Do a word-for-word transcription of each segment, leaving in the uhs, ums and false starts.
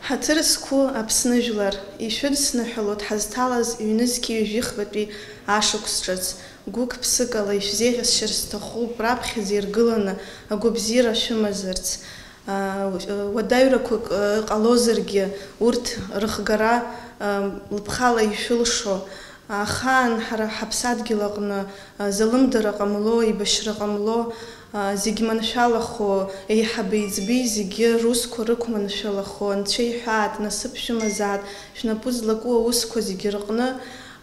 Ҳаҭыр зқәу Аԥсны жәлар, ишәыдсныҳәалоит ҳазҭалаз ҩнызқьи ҩажәихбатәи ашықәс ҿыц. Гәык-ԥсыкала ишәзеиӷьасшьар сҭахуп раԥхьаӡа иргыланы агәабзиара шәымазарц. Уадаҩрақәак ҟалозаргьы, урҭ рыхгара лыԥхала ишәылшо, ахаан ҳара ҳаԥсадгьыл аҟны залымдара ҟамло, еибашьра ҟамло, зегь маншәалахо, еиҳаби-еиҵби зегьы русқәа рықәманшәалахо, Анцәа иҳәаат, насыԥ шәымазаат, шәнапы злаку аусқәа зегьы рҟны,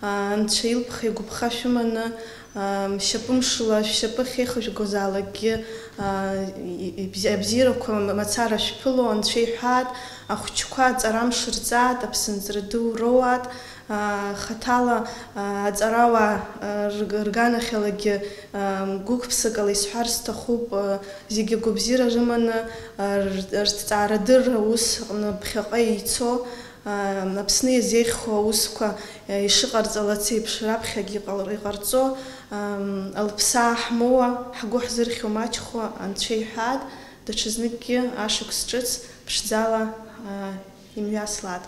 Анцәа илԥха-игәыԥха шәыманы, шьапымшла шәшьапы ахьеихышәгозаалакгьы, абзиарақәа мацара шәԥыло, Анцәа иҳәаат, ахәыҷқәа аҵарамш рҵаат, аԥсынҵры ду роуаат, хаҭала аҵарауаа рганахьалагьы гәык-ԥсыкала исҳәар сҭахуп, зегьы агәабзиара рыманы, рҭҵаарадырра аус аҟны ԥхьаҟа еицо, Аԥсны иазеиӷьхо аусқәа ишыҟарҵалац еиԥш раԥхьагьы иҟарҵо, лԥсаа ҳмоуа, ҳгәы ҳзырхьуа маҷхо Анцәа иҳәаат, даҽазныкгьы ашықәс ҿыц ԥшӡала имҩаслаат.